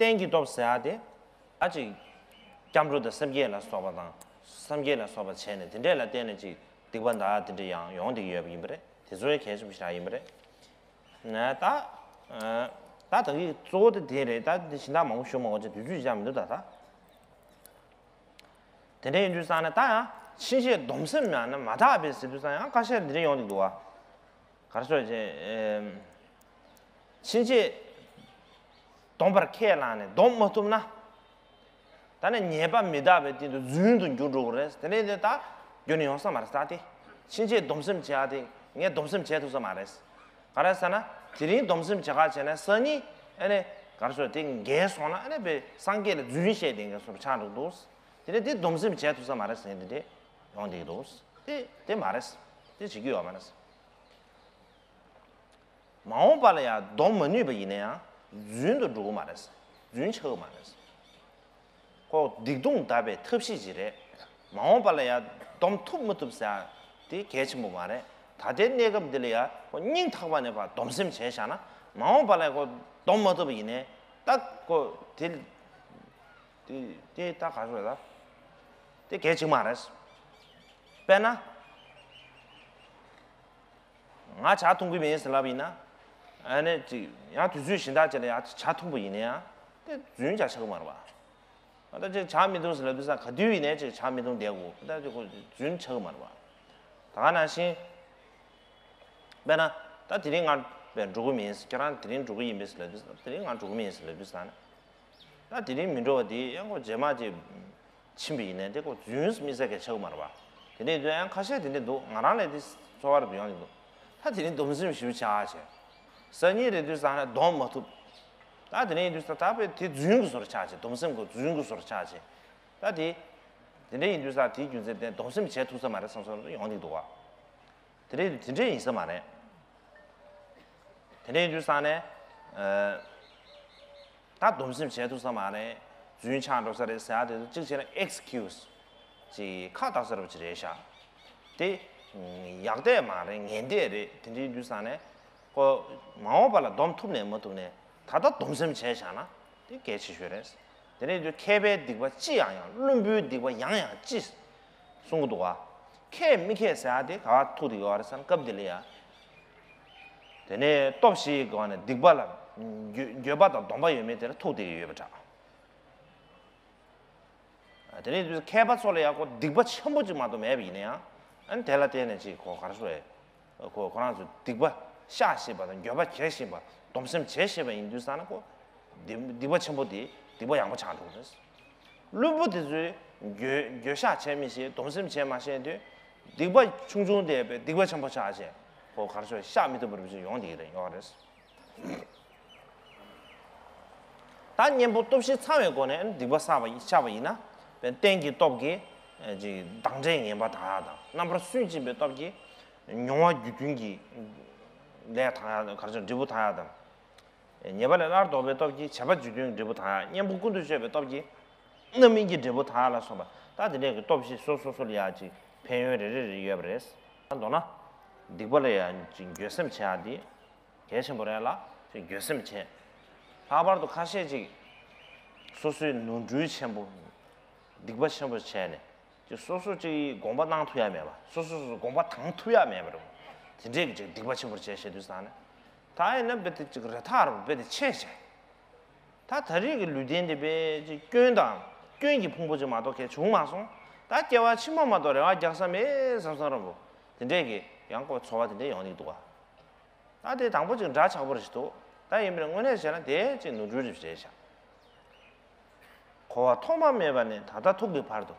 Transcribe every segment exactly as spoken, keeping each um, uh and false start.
གཏན་གྱི་སྟོབས་ཟེར་ཡ་དེ་ཨ་ཅིག་སྐྱབས་འགྲོ་དང་སེམས་བསྐྱེད་ལ་སོགས་པ་དང་། སེམས་བསྐྱེད་ལ་སོགས་པ་བྱས་ནས་དེ་འདྲས་ལ་བརྟེན་ནས་ཅིག་སྡིག་པ་འདག་དེ་འདྲས་ཡང་ཡོང་བསྡད་ཀྱི་ཡོད་པ་ཡིན་པ་རེད། དེ་ཚོ་ཡང་གལ་ཆེན་པོ་ཞེ་དྲག་ཡིན་པ་རེད། ན་ད་ད་ད་གི་གཙོ་བོ་དེ་དེ་རེད། ད་དེ་གཞན་དག་མང་པོ་ཞུ་མ་དགོས་ཅིག་དུས་ཚོད་ཅང་མི་འདུག་ད་ད། དེ་འདྲ་ཡིན་དུས་ཙང་ནས་ད་ཡང་ཕྱིན་ཆད་སྡོམ་སེམས་ཡང་ན་མ་དག་པས་ཟེར་དུས་ཙང་ཡང་ཁ་ཤས་འདི་འདྲ་ཡོང་གི་འདུག་བ། ག་རེ་ཟེར་བྱས། ཕྱིན་ཆད་སྡོམ་པར་ཁས་བླངས་ནས་སྡོམ་མ་ཐུབ་ན། ད་ནི་ཉེས་པ་མི་དག་པའི་སྟེང་དུ་རྫུན་དུ་འགྱུར་འགྲོ་གི་རེད། དེ་ནས་དེ་ད་རྒྱུན་ནས་ཡོང་ས་མ་རེད། ད་དེ་ཕྱིན་ཆད་སྡོམ་སེམས་བྱེད་ཡ་དེ་ངས་སྡོམ་སེམས་བྱེད་ཐུབ་ས་མ་རེད། ག་རེ་ཟེར་ན་དེ་རིང་སྡོམ་སེམས་བྱེད་ག་བྱས་ན་སང་ཉིན་ཨ་ནི་ག་རེ་ཟེར་དེ་འགལ་སོང་ན་ཨ་ནི་བས་སངས་རྒྱས་ལ་རྫུན་བཤད་དེ་འགལ་སོང་ཆགས་འགྲོ་འདུག་དེ་ནས་དེ་སྡོམ་སེམས་བྱེད་ཐུབ་ས་མ་རེད་ཟེར་ནས་དེ་འདྲས་ཡོང་བསྡད་ཀྱི་འདུག་དེ་དེ་མ་རེད། དེ་བྱེད་རྒྱུ་ཡོད་མ་རེད། མ་འོངས་པ་ལ་ཡང་སྡོམ་མ་ནུས་པ་ཡིན་ན་ཡང་རྫུན་དུ་འགྲོ་གི་མ་རེད། རྫུན་ཆགས་ཀྱི་མ་རེད། ཁོ་སྡིག་ལྟུང་འདག་པའི་ཐབས་ཤེས་ཅིག་རེད། མ་འོངས་པ་ལ་ཡང་སྡོམ་ཐུབ་མི་ཐུབ་ཟེར་ཡ་དེ་གལ་ཆེན་པོ་མ་རེད། ད་ལྟའི་གནས་སྐབས་འདི་ལ་ཡང་ཁོ་སྙིང་ཐག་པ་ནས་ཕར་སྡོམ་སེམས་བྱས་བཞག་ན་མ་འོངས་པ་ལ་ཁོ་སྡོམ་མ་ཐུབ་པ་ཡིན་ནའི་ད་ཁོ་དེ་དེ་དེ་ད་ག་རེ་ཟེར་ད་དེ་གལ་ཆེན་མ་རེད། དཔེར་ན། ང་ཇ་འཐུང་གི་མིན་ཟེར་ལབ་ཡིན་ན། ཨ་ནི་ཅིག་ཡང་དུས་ཚོད་གཞན་དག་ཅིག་ལ་ཡང་ཇ་འཐུང་པ་ཡིན་ན་ཡང་དེ་རྫུན་ཆགས་ཆགས་ཀྱི་མ་རེད་པ། ད་ཅིག་ཇ་མི་འཐུང་ཟེར་ལབ་དུས་ཙང་ག་དུས་ཡིན་ནའི་ཅིག་ཇ་མི་འཐུང་བསྡད་དགོས། ད་ཅིག་ཁོ་རྫུན་ཆགས་ཀྱི་མ་རེད་པ། ད་ག་ནང་བཞིན། དཔེར་ན། ད་དེ་རིང་ང་འགྲོ་གི་མིན། ཁྱེད་རང་དེ་རིང་འགྲོ་གི་ཡིན་པས་ཟེར་ལབ་དུས་ཙང་དེ་རིང་ང་འགྲོ་གི་མིན་ཟེར་ལབ་དུས་ཙང་ནས། ད་དེ་རིང་མི་འགྲོ་བ་དེ་ཡང་ཁོ་རྗེས་མ་ཅིག་ཕྱིན་པ་ཡིན་ནའི་དེ་ཁོ་རྫུན་དམིགས་བསལ་གྱི་ཆགས་ཀྱི་མ་རེད་པ། དེ་འདྲ་ཡིན་དུས་ཡང་ཁ་ཤས་དེ་འདྲ་འདུག་ང་རང་ལས་དེ་ཚོར་བ་རེ་ཡོང་གི་འདུག་ད་དེ་རིང་སྡོམ་སེམས་ཞེ་པོ་ཆགས་བྱས། སང་ཉིན་རེད་དུས་ཙང་ནས་སྡོམ་མ་ཐུབ། ད་དེ་འདྲ་ཡིན་དུས་ཙང་ད་དཔེ་དེ་རྫུན་གྱི་བཟོ་འདྲ་ཆགས་བྱས། སྡོམ་སེམས་ཀྱི་རྫུན་གྱི་བཟོ་འདྲ་ཆགས་བྱས། ད་དེ། དེ་འདྲ་ཡིན་དུས་ཙང་དེའི་རྒྱུ་མཚན་དེ་སྡོམ་སེམས་བྱེད་ཐུབ་ས་མ་རེད་བསམ་བསམ་ཡོང་གི་འདུག་བ། དེ་འདྲ་དེ་འདྲ་ཡིན་ས་མ་རེད། དེ་འདྲ་ཡིན་དུས་ཙང་ནས། ཨ། ད་སྡོམ་སེམས་བྱེད་ཐུབ་ས་མ་རེད། རྫུན་ཆགས་འགྲོ་ས་རེད་ཟེར་ཡ་དེ་ཚོ་གཅིག་བྱས་ན་ཨེག་སི་ཀིའུ་སི་ཅིག་ཁག་བཏགས་ས་རེད་པ་ཅིག་རེད་ཤག་དེ་ཡག་བསྡད་མ་རེད། ངན་བསྡད་རེད། དེ་འདྲ་ཡིན་དུས་ཙང་ནས་ཁོ་མ་འོངས་པ་ལ་སྡོམ་ཐུབ་ནས་མ་ཐུབ་ནས་ད་ལྟ་སྡོམ་སེམས་བྱས་བཞག་ན་དེ་གལ་ཆེ་ཤོས་རེད། དེ་ནས་དུས་མཁས་པའི་སྡིག་པ་ཅི་ཡང་ཡང་། བླུན་པོའི་སྡིག་པ་ཡང་ཡང་ཅི། གསུང་གི་འདུག་བ། མཁས་མི་མཁས་ཟེར་ཡ་དེ་ག་བ་ཐུག་དེ་ཡོད་རེད་ཟེར་ན་སྐབས་འདི་ལ་ཡ། དེ་ནས་སྟོབས་བཞིའི་སྒོ་ནས་སྡིག་པ་ལ་འགྱོད་འགྱོད་པ་དང་སྡོམ་པ་ཡོད་མེད་དེ་ལ་ཐུག་དེ་ཡོད་པ་འདྲ། དེ་ནས་དུས་མཁས་པ་ཚོ་ལ་ཡ་ཁོ་སྡིག་པ་ཆེན་པོ་ཅིག་མ་གཏོགས་མེད་པ་ཡིན་ན་ཡང་། ཨ་ནི་དེ་ལ་བརྟེན་ནས་ཅིག་ཁོ་ག་རེ་ཟེར། ཁོ་ཁོ་རང་ཚོ་སྡིག་པ་བཤགས་ཤེས་པ་དང་འགྱོད་པ་བྱེད་ཤེས་པ། སྡོམ་སེམས་བྱེད་ཤེས་པ་ཡིན་དུས་ཙང་ན་ཁོ་སྡིག་སྡིག་པ་ཆེན་པོ་དེ་སྡིག་པ་ཡང་པོ་ཆགས་འགྲོ་གི་རེད། བླུན་པོ་དེ་ཚོས་འགྱོད་འགྱོད་བཤགས་བྱེད་མི་ཤེས། སྡོམ་སེམས་བྱེད་མ་ཤེས་དུས་སྡིག་པ་ཆུང་ཆུང་དེ་བས་སྡིག་པ་ཆེན་པོ་ཆགས་བྱས་ཁོ་ག་རེ་ཟེར་བཤགས་མི་ཐུབ་པ་རུ་ཡོང་བསྡད་ཀྱི་རེད། ཡོད་རེད། ད་གཉེན་པོ་སྟོབས་བཞི་ཚང་བའི་སྒོ་ནས་སྡིག་པ་བསགས་པ་ཡིན་ཆགས་པ་ཡིན་ན། དཔེར་ན་རྟེན་གྱི་སྟོབས་ཀྱིས་ཅིག་བདག་འབྲས་ངན་པ་དག་ཡག་དང་། རྣམ་པར་སུན་འབྱིན་པའི་སྟོབས་ཀྱིས་མྱོང་བ་རྒྱུ་མཐུན་གྱི་ལས་དག་ཡག་ག་རེ་ཟེར་འབྲས་བུ་དག་ཡག་དང་། ཉེས་པ་ལས་སླར་ལྡོག་པའི་སྟོབས་ཀྱིས་བྱས་པ་རྒྱུ་མཐུན་འབྲས་བུ་དག་ཡག། གཉེན་པོ་ཀུན་ཏུ་སྤྱོད་པའི་སྟོབས་ཀྱིས་རྣམ་སྨིན་གྱི་འབྲས་བུ་དག་ཡག་ལ་སོགས་པ། ད་དེ་འདྲས་ཀྱི་སྟོབས་བཞི་སོ་སོ་སོ་ལ་ཡག་ཅིག་ཕན་ཡོན་རེ་རེ་རེ་ཡོད་པ་རེད། ད་མདོར་ན། སྡིག་པ་ལ་ཡག་ཅིག་འགྱོད་སེམས་བྱེད་ཡག་དེ། གལ་ཆེན་པོ་རེད་ལ། ཅིག་འགྱོད་སེམས་བྱས། ལྷག་པར་དུ་ཁ་ཤས་ཅིག་སོ་སོའི་ནོར་འཁྲུལ་ཆེན་པོ། སྡིག་པ་ཆེན་པོ་བྱས་ནས། ཅིག་སོ་སོ་ཅིག་དགོངས་པ་གནང་ཐུབ་ཡག་མེད་པ། སོ་སོ་སོ་སོ་དགོངས་པ་དྲང་ཐུབ་ཡག་མེད་པ་རེད། དེ་འདྲས་ཀྱི་ཅིག་སྡིག་པ་ཆེན་པོ་བྱས་བྱས་དུས་ཙང་ནས། ད་ཡིན་ན་རྦད་དེ་ཅིག་རེ་ཐག་རེད་པ། རྦད་དེ་ཆད་བྱས། ད་ད་རེས་ཀྱི་ལུས་རྟེན་འདི་རྦད་ཅིག་སྐྱོན་དང་། སྐྱོན་གྱི་ཕུང་པོ་ཅིག་མ་གཏོགས་གང་བྱུང་མ་སོང་། ད་སྐྱེ་བ་ཕྱི་མ་མ་གཏོགས་རེ་བ་རྒྱག་ས་མེད་བསམ་བསམ་རེད་པ། དེ་འདྲས་ཀྱི་ཡང་ཁོ་ཚོར་བ་དེ་འདྲས་ཡོང་གི་འདུག་ག་ད་དེ་དང་པོ་ཅིག་འདྲ་ཆགས་པོ་རེ་ཞིག་འདུག་ད་ཡིན་པས་དངོས་གནས་བྱས་ན་དེ་ཅིག་ནོར་འཁྲུལ་རེ་རེད་ཤག་འཁོར་བ་ཐོག་མ་མེད་པ་ནས་ད་ལྟ་ཐུག་གི་བར་དུ།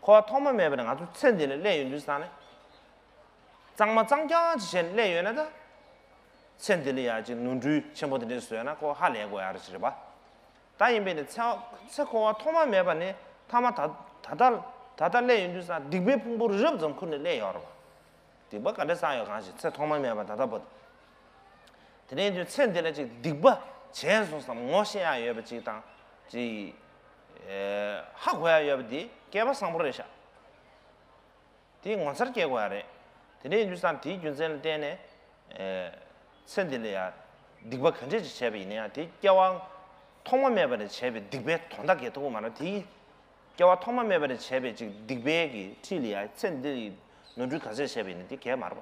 འཁོར་བ་ཐོག་མ་མེད་པ་ནས་ང་ཚོ་ཚེ་འདི་ལ་སླེབས་ཡོང་དུས་ཙང་ནས། གཙང་མ་གཙང་རྐྱང་ཅིག་བྱས་ནས་སླེབས་ཡོད་ན་ད། ཚེ་འདི་ལ་ཡག་ཅིག་ནོར་འཁྲུལ་ཆེན་པོ་དེ་འདྲས་བཟོས་ན་ཁོ་ཧ་ལས་དགོས་ཡག་རེ་ཞིག་རེད་པ། ད་ཡིན་པས་ནི་ཚེ་ཚེ་འཁོར་བ་ཐོག་མ་མེད་པ་ནས་ཐ་མ་ད་ད་ལྟ་ད་ལྟ་སླེབས་ཡོང་དུས་ཙང་སྡིག་པའི་ཕུང་པོ་རི་རབ་ཙམ་ཁུར་ནས་སླེབས་ཡོད་རེད་པ། སྡིག་པ་ག་འདྲ་བསགས་ཡོད་གང་ཞིག་ཚེ་ཐོག་མ་མེད་པ་ད་ལྟ་བར་དུ། དེ་ནས་དུས་ཚེ་འདི་ལ་ཅིག་སྡིག་པ་བྱས་སོང་བསམ་ངོ་ཤེས་ཡག་ཡོད་པ་ཅིག་དང་། ཅིག་ཧ་གོ་ཡག་ཡོད་པ་འདི་སྐལ་པ་བཟང་པོ་རེད་ཤག་དེ་ངོ་མཚར་སྐྱེ་དགོས་ཡག་རེད། དེ་ནས་དུས་ཙང་དེའི་རྒྱུ་མཚན་ལ་བརྟེན་ནས། ཚེ་འདི་ལ་ཡང་སྡིག་པ་ག་འདྲས་ཅིག་བྱས་པ་ཡིན་ན་ཡང་དེ་སྐྱེ་བ། ཐོག་མ་མེད་པ་ནས་བྱས་པའི་སྡིག་པའི་དོན་དག་གལ་ཐུབ་ཀྱི་མ་རེད། དེའི་སྐྱེ་བ་ཐོག་མ་མེད་པ་ནས་བྱས་པའི་ཅིག་སྡིག་པའི་གི་འཁྲིས་ལ་ཡ་ཚེ་འདི་ནོར་འཁྲུལ་ག་ཚད་བྱས་པ་ཡིན་ན་དེ་གལ་མ་རེད་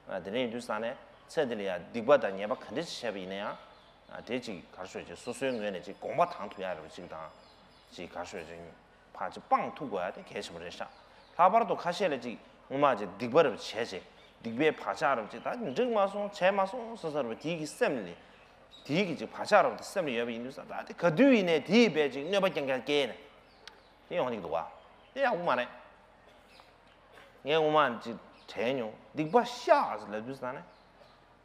པ། དེ་འདྲ་ཡིན་དུས་ཙང་ནས་ཚེ་འདི་ལ་ཡ་སྡིག་པ་དང་ཉེས་པ་ག་འདྲ་ཞིག་བྱས་པ་ཡིན་ན་ཡང་དེ་ཅིག་ག་རེ་ཞུ་ཅིག་སོ་སོའི་ངོས་ནས་ཅིག་དགོངས་པ་དྭངས་ཐུབ་ཡ་རེད་པ་ཅིག་དང་། ཅིག་ག་རེ་ཞུ་ཅིག་ཕར་ཅིག་སྤང་ཐུབ་དགོས་ཡ་དེ་གལ་ཆེན་པོ་རེད་ཤག་ལྷག་པར་དུ་ཁ་ཤས་ལ་ཅིག་སྔོན་མ་ཅིག་སྡིག་པ་རེ་བྱས་བྱས་སྡིག་པའི་བག་ཆགས་རེ་ཅིག་ད་འགྲིག་མ་སོང་བྱས་མ་སོང་ཟེར་ཟེར་བ་དེའི་གི་སེམས་ལ། དེའི་གི་ཅིག་བག་ཆགས་རེ་དེ་སེམས་ལ་ཡོད་པ་ཡིན་དུས་ཙང་ད་དེ་ག་དུས་ཡིན་ནའི་དེའི་བས་ཅིག་གནོད་པ་རྐྱང་རྐྱང་སྐྱེལ་ནས་དེ་ཡོང་གི་འདུག་བ། དེ་ཡག་པོ་མ་རེད། ངས་སྔོན་མ་ཅིག་དྲན་མྱོང་སྡིག་པ་བཤགས་ཟེར་ལབ་དུས་ཙང་ནས་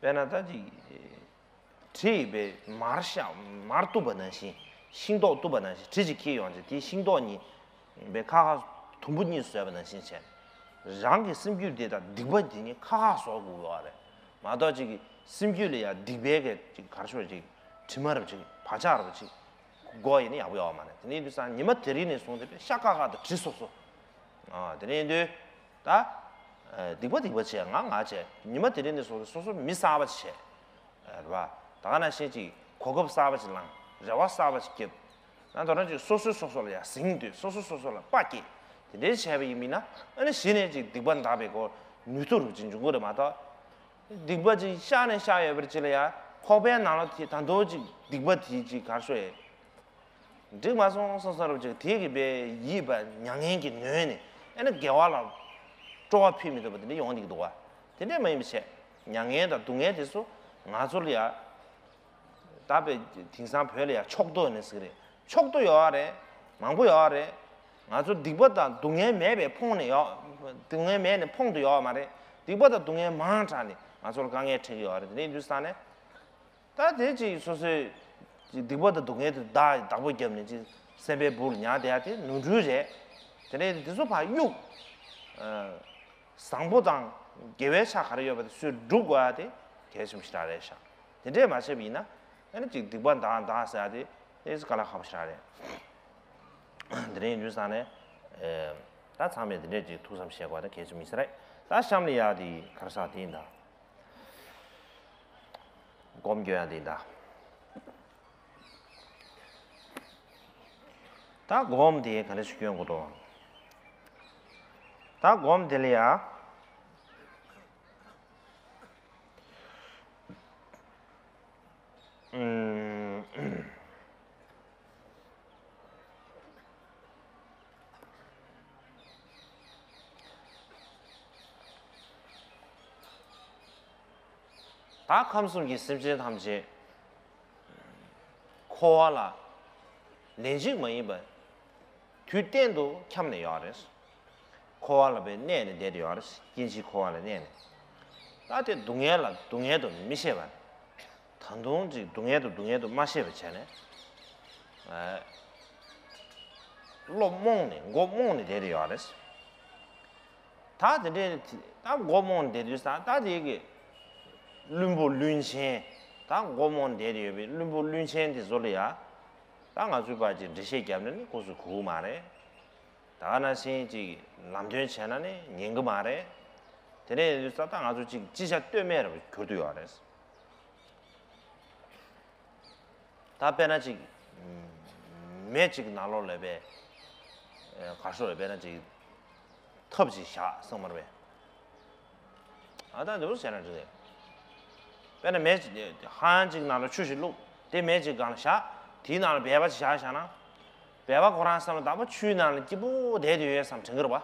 དཔེར་ན་ད་ཅིག་དྲི་ཡི་བའི་མར་བཤགས་མར་གཏུབ་པ་ནང་བཞིན་ཤིང་ཏོག་གཏུབ་པ་ནང་བཞིན་དྲི་ཅིག་འཁྱེར་ཡོང་ཅིག་དེའི་ཤིང་ཏོག་གཉིས་བའི་ཁ་ཁ་དུམ་བུ་གཉིས་བཟོས་པ་ནང་བཞིན་བྱས། རང་གི་སེམས་རྒྱུད་དེ་དང་སྡིག་པ་དེ་གཉིས་ཁ་ཁ་བཟོ་དགོས་པ་རེད། མ་གཏོགས་ཅིག་གི་སེམས་རྒྱུད་ལ་ཡང་སྡིག་པའི་གི་ཅིག་གར་ཤོར་ཅིག་དྲི་མ་རབ་ཅིག་བག་ཆགས་རབ་ཅིག་དགོས་ཡིན་ན་ཡག་པོ་ཡོད་མ་རེད། དེ་ནས་དུས་སང་ཉི་མ་དེ་རིང་ནས་བཟུང་སྟེ་ཤ་ཁ་ཁ་དང་དྲི་སོ་སོ། དེ་ནས་དུས་ད་སྡིག་པ་སྡིག་པ་བྱས་ང་ང་བྱས་ཉི་མ་དེ་རིང་ནས་བཟུང་སྟེ་སོ་སོ་མི་གསར་པ་བྱས། རེད་བ། ད་ག་ནང་བཞིན་ཅིག་གོ་སྐབས་གསར་པ་ཅིག་བླངས། རེ་བ་གསར་པ་ཅིག་བརྒྱབ། ན་དོ་རང་ཅིག་སོ་སོས་སོ་སོ་ལ་ཡང་ཟིང་འདུས། སོ་སོས་སོ་སོ་ལ་དཔའ་སྐྱེད། དེ་འདྲའི་བྱས་པ་ཡིན་མིན་ན་ཨ་ནི་གཞི་ནས་ཅིག་སྡིག་པ་འདག་པའི་སྐོར་ནུས་མཐུ་རུ་ཅིག་འབྱུང་གི་རེད་མ་གཏོགས། སྡིག་པ་ཅིག་བཤགས་ནས་བཤགས་ཡོད་པར་ཅིག་ལ་ཡང་ཁོག་པའི་ནང་ལ་དེ་ད་དུང་ཅིག་སྡིག་པ་དེ་ཅིག་གར་ཤོར་ཡས། འགྲིག་མ་སོང་སོང་སོང་རབ་ཅིག་དེ་གི་བའི་ཡིད་པ་མྱ་ངན་གྱིས་ནོན་ནས་ཨ་ནི་དགེ་བ་ལ་སྤྲོ་བ་ཕི་མི་ཐུབ་པ་དེ་འདྲ་ཡོང་གི་འདུག་བ། དེ་འདྲས་མ་ཡིན་པ་བྱས་མྱ་ངན་དང་སྡུག་བསྔལ་དེ་ཚོ་ང་ཚོ་ལ་ཡ། ད་པའི་དེང་སང་བོད་ལ་ཡ་ཕྱོགས་གཏོགས་ནས་ཟེར་གི་རེད། ཕྱོགས་གཏོགས་ཡོད་རེད། མང་པོ་ཡོད་རེད། ང་ཚོ་སྡིག་པ་དང་སྡུག་བསྔལ་མེད་པའི་ཕོངས་ནས་ཡོད། སྡུག་བསྔལ་མེད་ནས་ཕོངས་དུ་ཡོད་མ་རེད། སྡིག་པ་དང་སྡུག་བསྔལ་མང་དྲགས་ནས་ང་ཚོ་ལ་དཀའ་ངལ་འཕྲད་ཀྱི་ཡོད་རེད། དེ་འདྲ་ཡིན་དུས་ས་ནས། ད་དེ་ཅིག་སོ་སོའི་ཅིག་སྡིག་པ་དང་སྡུག་བསྔལ་དེ་བདག་བདག་པོ་བརྒྱབ་ནས་ཅིག་སེམས་པའི་སྦུག་ལ་ཉར་བསྡད་ཡ་དེ་ནོར་འཁྲུལ་རེད། དེ་ནས་དེ་ཚོ་ཕར་གཡུག་བཟང་པོ་དང་དགེ་བའི་ཆ་ག་རེ་ཡོད་པ་དེ་ཚོས་སྒྲུབ་དགོས་ཡ་དེ་གལ་ཆེན་པོ་ཞེ་དྲག་རེད་ཤག་དེ་འདྲས་མ་བྱས་པ་ཡིན་ན་ཨ་ནི་ཅིག་སྡིག་པ་འདག་འདག་ཟེར་ཡ་དེ་དེ་དཀའ་ལས་ཁག་པོ་ཞེ་དྲག་རེད། དེ་འདྲས་ཡིན་དུས་ས་ནས་ད་ཚང་མས་དེ་འདྲས་ཅིག་ཐུགས་བསམ་བཞེས་དགོས་ཡ་དེ་གལ་ཆེན་པོ་ཡིན་ས་རེད། ད་གཤམ་ལ་ཡ་དེ་ག་རེ་ཟེར་དེ་ཡིན་ད། སྒོམ་སྐྱོན་ཡང་འདི་འདྲ། ད་སྒོམ་དེ་ག་འདྲ་ཞིག་སྐྱོན་དགོས་འདུག་ད་སྒོམ་དེ་ལ་ཡ། ཨུམ། ད་ཁམས་གསུམ་གྱི་སེམས་ཅན་ཐམས་ཅད་འཁོར་བ་ལ་ལན་གཅིག་མ་ཡིན་པར་དུས་གཏན་དུ་འཁྱམས་ནས་ཡོད་རེད། འཁོར་བ་ལ་བའི་གནས་ནས་བསྡད་དེ་ཡོད་རེད། སྐྱེ་འཆི་འཁོར་བ་ལ་གནས་ནས། ད་དེ་སྡུག་བསྔལ་ལ་སྡུག་བསྔལ་དུ་མི་ཤེས་པ། ད་དུང་ཅིག་སྡུག་བསྔལ་དུ་སྡུག་བསྔལ་དུ་མ་ཤེས་པ་བྱས་ནས། ཨ། བློ་རྨོངས་ནས་མགོ་རྨོངས་ནས་བསྡད་དེ་ཡོད་རེད། ད་དེ་འདྲའི་ད་མགོ་རྨོངས་ནས་བསྡད་དུས་ད་ད་དེ་གི་བླུན་པོ་བླུན་ཆེན། ད་མགོ་རྨོངས་ནས་བསྡད་དེ་ཡོད་པའི་བླུན་པོ་བླུན་ཆེན་དེ་ཚོ་ལ་ཡ། ད་ང་ཚོའི་བར་གྱི་འགྲེལ་བཤད་བརྒྱབ་ནས་ནི་སྐུ་གཟུགས་གོ་གི་མ་རེད། ད་ག་ནང་བཞིན་ཅིག་ལམ་སྟོན་བྱས་ན་ནི་ཉན་གི་མ་རེད། དེ་ནས་ཡིན་དུས་ཙང་ད་ང་ཚོ་ཅིག་ཅི་བྱ་གཏོལ་མེད་རུ་གྱུར་དུ་ཡོད་རེད། ད་དཔེར་ན་ཅིག་མེ་ཅིག་ནང་ལོགས་ལ་བས་གར་ཤོར་བས་དཔེར་ན་ཅིག་ཐབ་ཅིག་བཞག་སོང་མ་རེད་པས། ཨ་ད་འདི་འདྲ་བྱས་ན་འགྲིག་རེད། དཔེར་ན་མེ་ཅིག་ཧང་ཅིག་ནང་ལ་ཆུ་ཞིག་བླུགས་དེ་མེ་ཅིག་སྒང་ལ་བཞག་དེའི་ནང་ལ་སྦལ་པ་ཅིག་བཞག་བཞག་ན། སྦལ་པ་ཁོ་རང་བསམ་བློ་བཏང་པ་ཆུའི་ནང་ལ་སྐྱིད་པོ་བསྡད་དུ་ཡོད་བསམ་དྲན་གི་རེད་པ།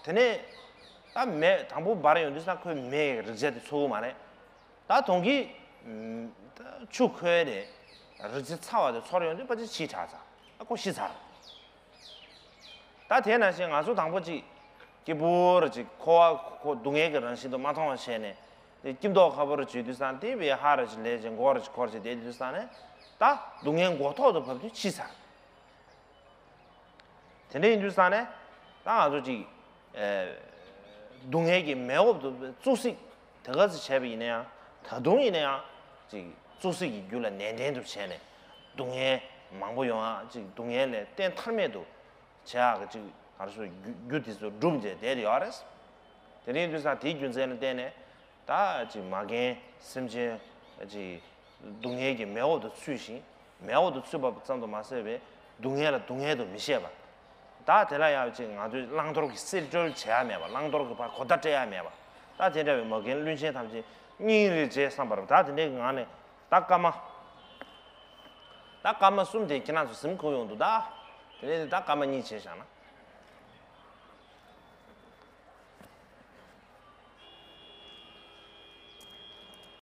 ད། དེ་ནས། ད་མེ་དང་པོ་འབར་ཡོང་དུས་ས་ཁོའི་མེ་རེག་བྱ་དེ་ཚོར་གི་མ་རེད། ད་དོང་གི་ཆུ་ཁོལ་ནས་རི་རྩེ་ཚ་བ་དེ་ཚོར་ཡོང་དུས་ཕལ་ཆེར་ཕྱིས་དྲགས་ཚར། ཨ་ཁོ་ཤི་ཚར། ད་དེ་ནང་བཞིན་ང་ཚོ་དང་པོ་ཅིག་སྐྱིད་པོ་རུ་ཅིག་འཁོར་བ་ཁོ་སྡུག་བསྔལ་གྱི་རང་བཞིན་དུ་མ་མཐོང་བ་བྱས་ནས་དེ་སྐྱིད་མདོག་ཁ་པོ་རུ་བྱེད་དུས་སང་དེ་བས་ཧ་རུ་ཅིག་ལས་ཅིག་མགོ་རུ་ཅིག་འཁོར་ཅིག་བསྡད་དུས་སང་ནས་ད་སྡུག་བསྔལ་མགོ་ཐོག་ཏུ་བབས་དུས་ཕྱིས་ཚར། དེ་འདྲ་ཡིན་དུས་ཙང་ནས་ད་ང་ཚོ་ཅིག་ཨེ། སྡུག་བསྔལ་གྱི་མེ་འོབ་ཏུ་བཙུགས་སྲིད་དེ་ག་ཚོད་བྱས་པ་ཡིན་ན་ཡང་ད་དུང་ཡིན་ན་ཡང་ཅིག་བཙུགས་སྲིད་ཀྱི་རྒྱུ་ལ་ནན་ཏན་དུ་བྱས་ནས་སྡུག་བསྔལ་མང་པོ་ཡོང་ཡ་ཅིག་སྡུག་བསྔལ་ལས་གཏན་ཐར་མེད་དུ་བྱེད་ཡག་གི་ཅིག་ག་རེ་ཟེར་རྒྱུ་རྒྱུ་དེ་ཚོ་བསྒྲུབས་བྱས་བསྡད་དེ་ཡོད་རེད། དེ་འདྲ་ཡིན་དུས་ཙང་དེའི་རྒྱུ་མཚན་ལ་བརྟེན་ནས། ད་ཅིག་མ་རྒན་སེམས་ཅན་ཅིག་ སྡུག་བསྔལ་གྱི་མེ་འོབས་སུ་ཚུད་ཅིང་། མེ་འོབས་སུ་ཚུད་པ་ཙམ་དུ་མ་ཟད་པའི་སྡུག་བསྔལ་ལ་སྡུག་བསྔལ་དུ་མི་བཤད་པ། ད་དེ་ལ་ཡང་ཅིག་ང་ཚོས་བླང་དོར་གྱི་གསེད་བཀྲོལ་བྱེད་ཡ་མེད་པ། བླང་དོར་གྱི་བར་གོ་བརྡ་སྤྲད་ཡ་མེད་པ། ད་དེ་འདྲ་བའི་མ་རྒན་བླུན་ཆེན་ཐམས་ཅད་སྙིང་རེ་རྗེ་བསམ་པར། ད་དེ་འདྲའི་ངང་ནས་ད་སྐར་མ། ད་སྐར་མ་གསུམ་དེ་ཁྱེད་རང་ཚོ་གཟིམ་ཁུག་ཡོང་འདུག་ད་དེ་ནས་ད་སྐར་མ་གཉིས་བྱས་བཞག་ན།